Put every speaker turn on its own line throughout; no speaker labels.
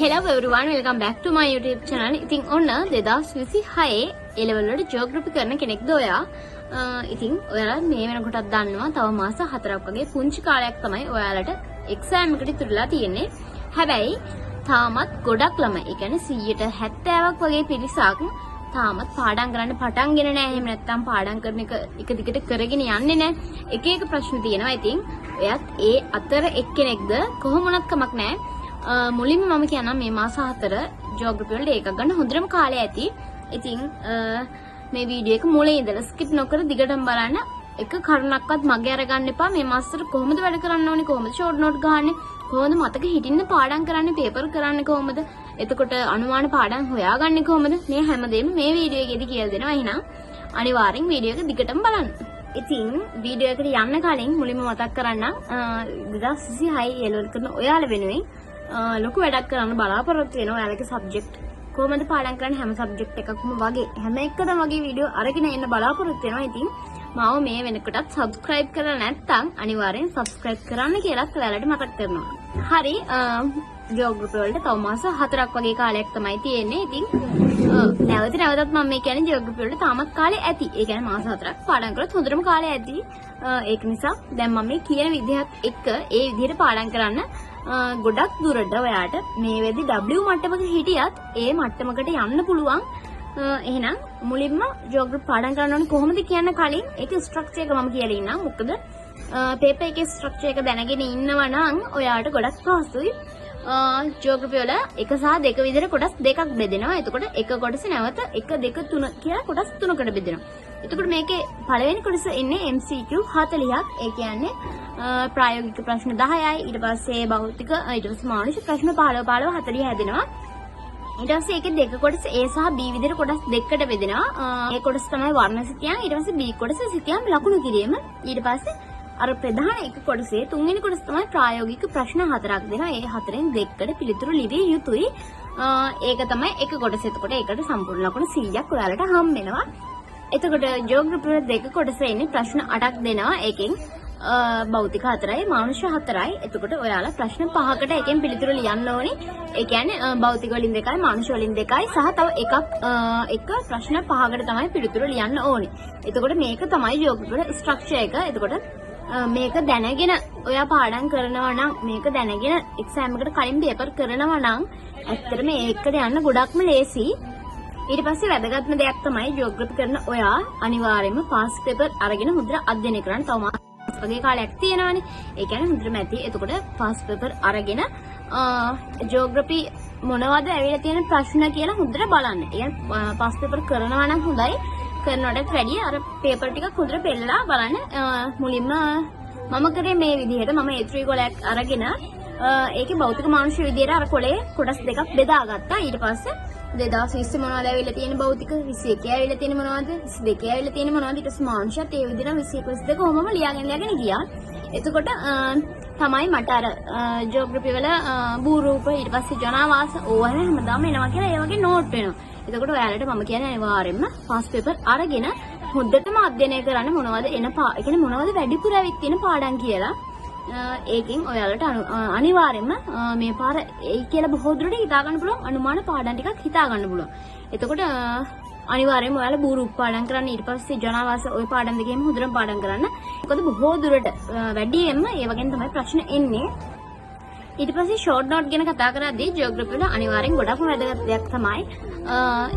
Hello everyone, welcome back to my YouTube channel. ඉතින් ඔන්න 2026 A level වලට geography කරන කෙනෙක්ද ඔයා? ඉතින් ඔයාලා මේ වෙනකොටත් දන්නවා තව මාස 4ක් වගේ පුංචි කාලයක් තමයි ඔයාලට එක්සෑම් එකට ඉතුරුලා තියෙන්නේ. හැබැයි තාමත් ගොඩක් ළමයි, ඒ කියන්නේ 70ක් වගේ පිරිසක් තාමත් පාඩම් කරන්න පටන්ගෙන නෑ. එහෙම නැත්නම් පාඩම් කරන එක එක දිගට කරගෙන යන්නේ නෑ. එක එක ප්‍රශ්න තියෙනවා. ඉතින් ඔයත් ඒ අතර එක්කෙනෙක්ද? කොහොම වුණත් කමක් නෑ. මුලින්ම මම කියන්නම්, මේ මාස 4 ජියෝග්‍රැෆි වලට ඒකක් ගන්න හොඳටම කාලය ඇති. ඉතින් මේ වීඩියෝ එක මුලින් ඉඳලා ස්කිප් නොකර දිගටම බලන්න. එක කරුණක්වත් මගේ අරගන්න එපා. මේ මාස 4 කොහොමද වැඩ කරන්න ඕනේ, කොහොමද ෂෝට් නෝට් ගහන්නේ, කොහොමද මතක හිටින්න පාඩම් කරන්නේ, පේපර් කරන්නේ කොහොමද, එතකොට අනුමාන පාඩම් හොයාගන්නේ කොහොමද, මේ හැමදේම මේ වීඩියෝ එකේදී කියලා දෙනවා. එහෙනම් අනිවාර්යෙන් වීඩියෝ එක දිගටම බලන්න. ඉතින් වීඩියෝ එකට යන්න කලින් මුලින්ම මතක් කරන්නම්, 2026 ඒ ලෙවල් කරන ඔයාලා වෙනුවෙන් ලොකු වැඩක් කරන්න බලාපොරොත්තු වෙනවා. ඔයාලගේ සබ්ජෙක්ට් කොහොමද පාඩම් කරන්නේ, හැම සබ්ජෙක්ට් එකක්ම වගේ හැම එකටම වගේ වීඩියෝ අරගෙන එන්න බලාපොරොත්තු වෙනවා. ඉතින් මාව මේ වෙනකොටත් සබ්ස්ක්‍රයිබ් කරලා නැත්නම් අනිවාර්යෙන් සබ්ස්ක්‍රයිබ් කරන්න කියලාත් ඔයාලට මතක් කරනවා. හරි, ජියෝග්‍රැෆි වලට තව මාස 4ක් වගේ කාලයක් තමයි තියෙන්නේ. ඉතින් නැවත නැවතත් මම මේ කියන්නේ ජියෝග්‍රැෆි වලට තාමත් කාලය ඇති. ඒ කියන්නේ මාස 4ක් පාඩම් කරොත් හොඳටම කාලය ඇති. ඒක නිසා දැන් මම මේ කියන විදිහත් එක්ක ඒ විදිහට පාඩම් කරන්න, ගොඩක් දුරට ඔයාට මේ වෙද්දි W මට්ටමක හිටියත් ඒ මට්ටමකට යන්න පුළුවන්. එහෙනම් මුලින්ම ජියෝග්‍රැෆි පාඩම් කරන්න ඕනේ කොහොමද කියන්න කලින් ඒක ස්ට්‍රක්චර් එක මම කියලා ඉන්නම්. මොකද පේපර් එකේ ස්ට්‍රක්චර් එක දැනගෙන ඉන්නවා නම් ඔයාට ගොඩක් පහසුයි. ජියෝග්‍රැෆි වල 1 සහ 2 විදිහට කොටස් දෙකක් බෙදෙනවා. එතකොට එක කොටස නැවත 1, 2, 3 කියලා කොටස් තුනකට බෙදෙනවා. එතකොට මේකේ පළවෙනි කොටස එන්නේ MCQ 40ක්. ඒ කියන්නේ ප්‍රායෝගික ප්‍රශ්න 10යි, ඊට පස්සේ භෞතික, ඊට පස්සේ මානුෂික ප්‍රශ්න 15 15 40 හැදෙනවා. ඊට පස්සේ ඒකේ දෙක කොටස A සහ B විදිහට කොටස් දෙකකට බෙදෙනවා. A කොටස තමයි වර්ණ සිතියම්, ඊට පස්සේ B කොටස සිතියම් ලකුණු කිරීම. ඊට පස්සේ අර ප්‍රධාන එක කොටසේ තුන්වෙනි කොටස තමයි ප්‍රායෝගික ප්‍රශ්න හතරක් දෙනවා. ඒ හතරෙන් දෙකකට පිළිතුරු ලිවිය යුතුයි. ඒක තමයි එක කොටස. එතකොට ඒකට සම්පූර්ණ ලකුණු 100ක් ඔයාලට හම්බ වෙනවා. එතකොට ජියෝග්‍රැෆි වල දෙක කොටස එන්නේ ප්‍රශ්න 8ක් දෙනවා. ඒකෙන් භෞතික හතරයි, මානුෂ හතරයි. එතකොට ඔයාලා ප්‍රශ්න පහකට එකෙන් පිළිතුරු ලියන්න ඕනේ. ඒ කියන්නේ භෞතික වලින් දෙකයි, මානුෂ වලින් දෙකයි සහ තව එකක් එක ප්‍රශ්න පහකට තමයි පිළිතුරු ලියන්න ඕනේ. එතකොට මේක තමයි ජියෝග්‍රැෆි වල ස්ට්‍රක්චර් එක. එතකොට මේක දැනගෙන ඔයා පාඩම් කරනවා නම්, මේක දැනගෙන එක්සෑම් එකට කලින් පේපර් කරනවා නම් ඇත්තටම ඒකට යන්න ගොඩක්ම ලේසි. ඊට පස්සේ වැදගත්ම දෙයක් තමයි ජියෝග්‍රැෆි කරන ඔයා අනිවාර්යයෙන්ම පාස් පේපර් අරගෙන හොඳට අධ්‍යයනය කරන්න. තව මාස වගේ කාලයක් තියෙනවානේ. ඒ කියන්නේ හොඳටම ඇති. එතකොට පාස් පේපර් අරගෙන ජියෝග්‍රැෆි මොනවද ඇවිල්ලා තියෙන ප්‍රශ්න කියලා හොඳට බලන්න. ඒ කියන්නේ පාස් පේපර් කරනවා නම් හොඳයි. කරනවටත් වැඩිය අර පේපර් ටිකක් හොඳට පෙන්නලා බලන්න. මුලින්ම මම කරේ මේ විදිහට, මම A3 කොලයක් අරගෙන ඒකේ භෞතික මානුෂ විදිහට අර කොලේ කොටස් දෙකක් බෙදාගත්තා. ඊට පස්සේ 2020 මොනවද ඇවිල්ලා තියෙන භෞතික, 21 ඇවිල්ලා තියෙන මොනවද, 22 ඇවිල්ලා තියෙන මොනවද, ඊට පස්සේ මානුෂයත් ඒ විදිහට 21 22 කොහොමම ලියාගෙන ලියාගෙන ගියා. එතකොට තමයි මට අර ජියෝග්‍රැෆි වල භූරූප, ඊට පස්සේ ජනාවාස ඕවා හැමදාම එනවා කියලා ඒ වගේ නෝට් වෙනවා. එතකොට ඔයාලට මම කියන්නේ අනිවාර්යයෙන්ම පාස් පේපර් අරගෙන හොඳටම අධ්‍යයනය කරන්න මොනවද එන පා, ඒ කියන්නේ මොනවද වැඩිපුර ඇවිත් තියෙන පාඩම් කියලා. ඒකෙන් ඔයාලට අනිවාර්යයෙන්ම මේ පාර එයි කියලා බොහෝ දුරට හිතා ගන්න පුළුවන්, අනුමාන පාඩම් ටිකක් හිතා ගන්න පුළුවන්. එතකොට අනිවාර්යයෙන්ම ඔයාලා භූරූප පාඩම් කරන්න, ඊට පස්සේ ජනාවාස ඔය පාඩම් දෙකේම හොඳටම පාඩම් කරන්න. මොකද බොහෝ දුරට වැඩියෙන්ම ඒ වගේම තමයි ප්‍රශ්න එන්නේ. ඊට පස්සේ ෂෝට් නෝට් ගැන කතා කරද්දී ජියෝග්‍රැෆි වල අනිවාර්යෙන් ගොඩක්ම වැදගත් දෙයක් තමයි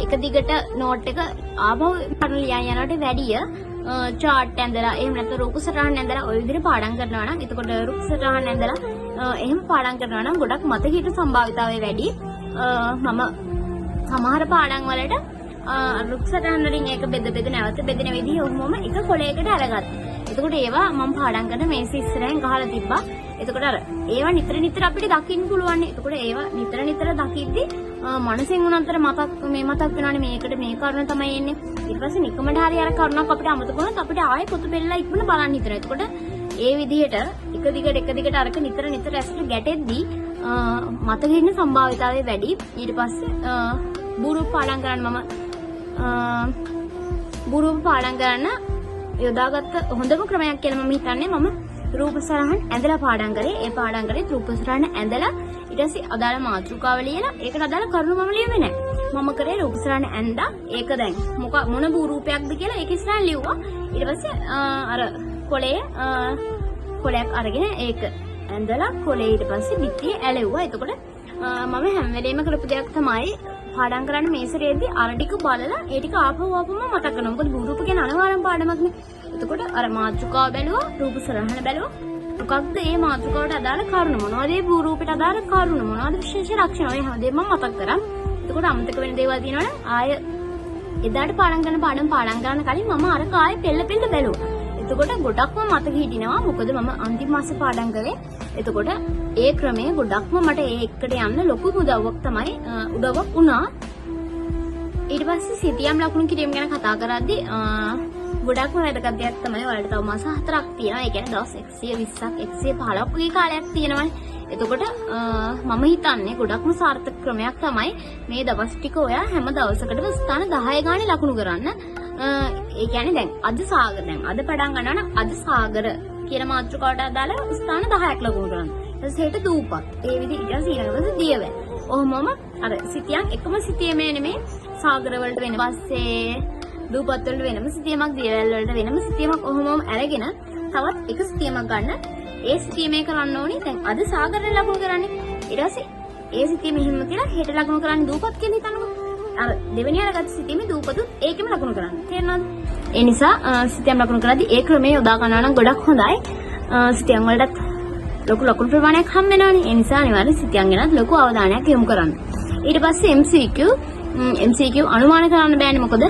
එක දිගට නෝට් එක ආපහු කරුණු ලියන් යනවට වැඩිය චාට් ඇඳලා, එහෙම නැත්නම් රූප සටහන් ඇඳලා ඔය විදිහට පාඩම් කරනවා නම්, එතකොට රූප සටහන් ඇඳලා එහෙම පාඩම් කරනවා නම් ගොඩක් මතක හිට සම්භාවිතාවය වැඩි. මම සමහර පාඩම් වලට රුක් සටහන් වලින් ඒක බෙද බෙද නැවත බෙදෙන විදිහ ඔහොමම එක කොලයකට අරගත්තා. එතකොට ඒවා මම පාඩම් කරන මේස ඉස්සරහින් ගහලා තිබ්බා. එතකොට අර ඒවා නිතර නිතර අපිට දකින්න පුළුවන්. එතකොට ඒවා නිතර නිතර දකිද්දි මනසෙන් උනන්තර මතක් මේ මතක් වෙනවානේ මේකට මේ කරුණ තමයි එන්නේ. ඊට පස්සේ නිකමට හරි අර කරුණක් අපිට අමතක වුණොත් අපිට ආයෙ පොත පෙරලා ඉක්මන බලන්න හිතෙනවා. එතකොට ඒ විදිහට එක දිගට එක දිගට අරක නිතර නිතර ඇසට ගැටෙද්දි මතක ඉන්න සම්භාවිතාවය වැඩි. ඊට පස්සේ බුරු පාඩම් කරන්න මම බුරුම පාඩම් කරන්න යොදාගත්ත හොඳම ක්‍රමයක් කියලා මම හිතන්නේ මම රූප සරහන් ඇඳලා පාඩම් කරේ. ඒ පාඩම් කරේ රූප සරහන් ඇඳලා ඊට ඊට පස්සේ අදාළ මාතෘකාව ලියලා ඒකට අදාළ කරුණු මම ලියුවේ නෑ. මම කරේ රූපසරණ ඇඳා ඒක දැන් මොක මොන භූරූපයක්ද කියලා ඒක ඉස්සරහින් ලිව්වා. ඊට පස්සේ අර කොලේ කොලයක් අරගෙන ඒක ඇඳලා කොලේ ඊට පස්සේ බිත්තියේ ඇලෙව්වා. එතකොට මම හැම වෙලේම කරපු දෙයක් තමයි පාඩම් කරන්න මේ සැරේදී අර ටික බලලා ඒ ටික ආපහු ආපහුම මතක් කරනවා. මොකද භූරූප කියන්නේ අනිවාර්යම පාඩමක්නේ. එතකොට අර මාතෘකාව බැලුවා, රූප සරහන බැලුවා. මොකක්ද මේ මාතෘකාවට අදාළ කරුණු මොනවද? මේ භූරූපයට අදාළ කරුණු මොනවද? විශේෂ ලක්ෂණ ඔය හැමදේම මම මතක් කරා. එතකොට අමතක වෙන දේවල් තියෙනවනම් ආය එදාට පාඩම් කරන පාඩම් පාඩම් කරන්න කලින් මම අර කායේ පෙළ පෙළ බැලුවා. එතකොට ගොඩක්ම මතක හිටිනවා. මොකද මම අන්තිම මාසේ පාඩම් කරේ. එතකොට ඒ ක්‍රමය ගොඩක්ම මට ඒ එකට යන්න ලොකු උදව්වක් තමයි උදව්වක් වුණා. ඊට පස්සේ සිතියම් ලකුණු කිරීම ගැන කතා කරද්දී ගොඩක්ම වැදගත් දෙයක් තමයි ඔයාලට තව මාස 4ක් තියෙනවා. ඒ කියන්නේ දවස් 120ක් 115ක් වගේ කාලයක් තියෙනවානේ. එතකොට මම හිතන්නේ ගොඩක්ම සාර්ථක ක්‍රමයක් තමයි මේ දවස් ටික ඔයා හැම දවසකටම ස්ථාන 10 ගානේ ලකුණු කරන්න. ඒ කියන්නේ දැන් අද සාගර දැන් අද පටන් ගන්නවා නම් අද සාගර කියන මාතෘකාවට අදාළ ස්ථාන 10ක් ලකුණු කරන්න. ඊට පස්සේ හෙට දූපත්. ඒ විදිහට ඊට පස්සේ ඊළඟ දවසේ දියවැල්. ඔහොමම අර සිතියම් එකම සිතියමේ නෙමෙයි, සාගර වලට වෙන පස්සේ දූපත් වලට වෙනම සිතියමක්, දියවැල් වලට වෙනම සිතියමක් ඔහොමම අරගෙන තවත් එක සිතියමක් ගන්න. ඒ සිතියමේ කරන්න ඕනි දැන් අද සාගරේ ලකුණු කරන්නේ. ඊට පස්සේ ඒ සිතියම එහෙම කියලා හෙට ලකුණු කරන්නේ දූපත් කියලා හිතන්නකෝ. අර දෙවෙනි අරගත්ත සිතියමේ දූපතුත් ඒකෙම ලකුණු කරන්න. තේරෙනවද? ඒ නිසා සිතියම් ලකුණු කරද්දී ඒ ක්‍රමය යොදා ගන්නවා නම් ගොඩක් හොඳයි. සිතියම් වලටත් ලොකු ලකුණු ප්‍රමාණයක් හම් වෙනවනේ. ඒ නිසා අනිවාර්යෙන් සිතියම් ගැනත් ලොකු අවධානයක් යොමු කරන්න. ඊට පස්සේ MCQ අනුමාන කරන්න බෑනේ. මොකද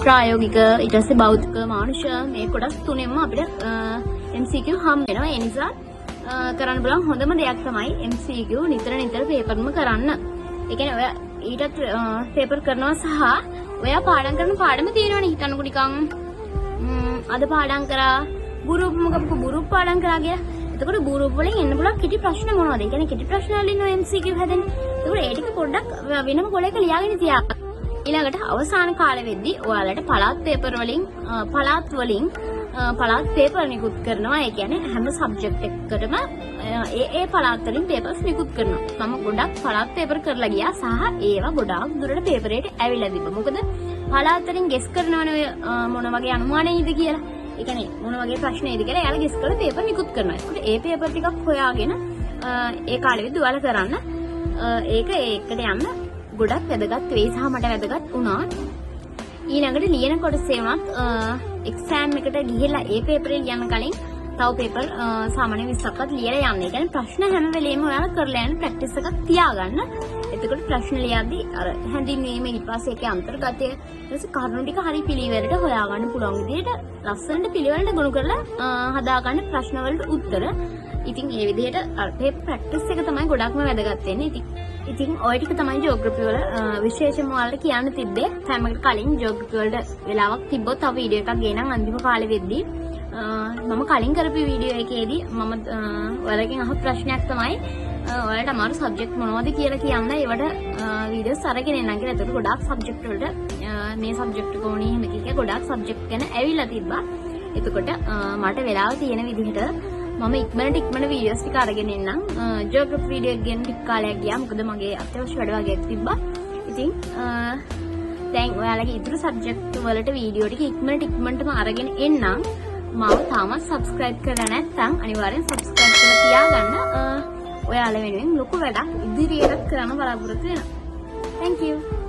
ප්‍රායෝගික ඊට පස්සේ භෞතික මානුෂ මේ කොටස් තුනෙන්ම අපිට MCQ හම් වෙනවා. ඒ නිසා කරන්න පුළුවන් හොඳම දෙයක් තමයි MCQ නිතර නිතර පේපර්ම කරන්න. ඒ කියන්නේ ඔයා ඊටත් පේපර් කරනවා සහ ඔයා පාඩම් කරන පාඩම තියෙනවනේ. හිතන්නකෝ නිකන් අද පාඩම් කරා ගුරුප් මොකක්ද ගුරුප් පාඩම් කරා කියලා. එතකොට ගුරුප් වලින් එන්න පුළුවන් කෙටි ප්‍රශ්න මොනවද? ඒ කියන්නේ කෙටි ප්‍රශ්න වලින් ඔය MCQ හැදෙන්නේ. එතකොට ඒ ටික පොඩ්ඩක් වෙනම කොලයක ලියාගෙන තියාගන්න. ඊළඟට අවසාන කාලෙ වෙද්දි ඔයාලට පළාත් පේපර් වලින් පළාත් වලින් පළාත් පේපර් නිකුත් කරනවා. ඒ කියන්නේ හැම සබ්ජෙක්ට් එකකටම ඒ ඒ පළාත් වලින් පේපර්ස් නිකුත් කරනවා. මම ගොඩක් පළාත් පේපර් කරලා ගියා සහ ඒවා ගොඩාක් දුරට පේපරේට ඇවිල්ලා තිබ්බා. මොකද පළාත් වලින් ගෙස් කරනවනේ ඔය මොන වගේ අනුමානයේද කියලා. ඒ කියන්නේ මොන වගේ ප්‍රශ්නේද කියලා එයාලා ගෙස් කරලා පේපර් නිකුත් කරනවා. ඒකට ඒ පේපර් ටිකක් හොයාගෙන ඒ කාලෙ වෙද්දි ඔයාලා කරන්න. ඒක ඒකට යන්න ගොඩක් වැදගත් වෙයි සහ මට වැදගත් වුණා. ඊළඟට ලියන කොටසේ වුණත් එක්සෑම් එකට ගිහිල්ලා ඒ පේපර් එක ලියන්න කලින් තව පේපර් සාමාන්‍ය 20ක්වත් ලියලා යන්න. ඒ කියන්නේ ප්‍රශ්න හැම වෙලේම ඔයාලා කරලා යන ප්‍රැක්ටිස් එකක් තියාගන්න. එතකොට ප්‍රශ්න ලියද්දි අර හැඳින්වීම ඊට පස්සේ ඒකේ අන්තර්ගතය ඊට පස්සේ කරුණු ටික හරි පිළිවෙලට හොයාගන්න පුළුවන් විදිහට ලස්සනට පිළිවෙලට ගොනු කරලා හදාගන්න ප්‍රශ්න වලට උත්තර. ඉතින් ඒ විදිහට අර පේපර් ප්‍රැක්ටිස් එක තමයි ගොඩක්ම වැදගත් වෙන්නේ. ඉතින් ඔය ටික තමයි ජියෝග්‍රැෆි වල විශේෂයෙන්ම ඔයාලට කියන්න තිබ්බේ. ටයිම් එකට කලින් ජියෝග්‍රැෆි වලට වෙලාවක් තිබ්බොත් තව වීඩියෝ එකක් ගේනම් අන්තිම කාලෙ වෙද්දී. මම කලින් කරපු වීඩියෝ එකේදී මම ඔයාලගෙන් අහපු ප්‍රශ්නයක් තමයි ඔයාලට අමාරු සබ්ජෙක්ට් මොනවද කියලා කියන්න ඒවට වීඩියෝස් අරගෙන එන්නම් කියලා. එතකොට ගොඩාක් සබ්ජෙක්ට් වලට මේ සබ්ජෙක්ට් එක ඕනේ එහෙම කිය කිය ගොඩාක් සබ්ජෙක්ට් ගැන ඇවිල්ලා තිබ්බා. එතකොට මට වෙලාව තියෙන විදිහට මම ඉක්මනට ඉක්මන වීඩියෝස් ටික අරගෙන එන්නම්. ජියෝග්‍රැෆි වීඩියෝ එක ගැන ටික කාලයක් ගියා. මොකද මගේ අත්‍යවශ්‍ය වැඩ වගේක් තිබ්බා. ඉතින් දැන් ඔයාලගේ ඉතුරු සබ්ජෙක්ට් වලට වීඩියෝ ටික ඉක්මනට ඉක්මනටම අරගෙන එන්නම්. මාව තාමත් සබ්ස්ක්‍රයිබ් කරලා නැත්නම් අනිවාර්යෙන් සබ්ස්ක්‍රයිබ් කරලා තියාගන්න. ඔයාලා වෙනුවෙන් ලොකු වැඩක් ඉදිරියටත් කරන්න බලාපොරොත්තු වෙනවා. Thank you.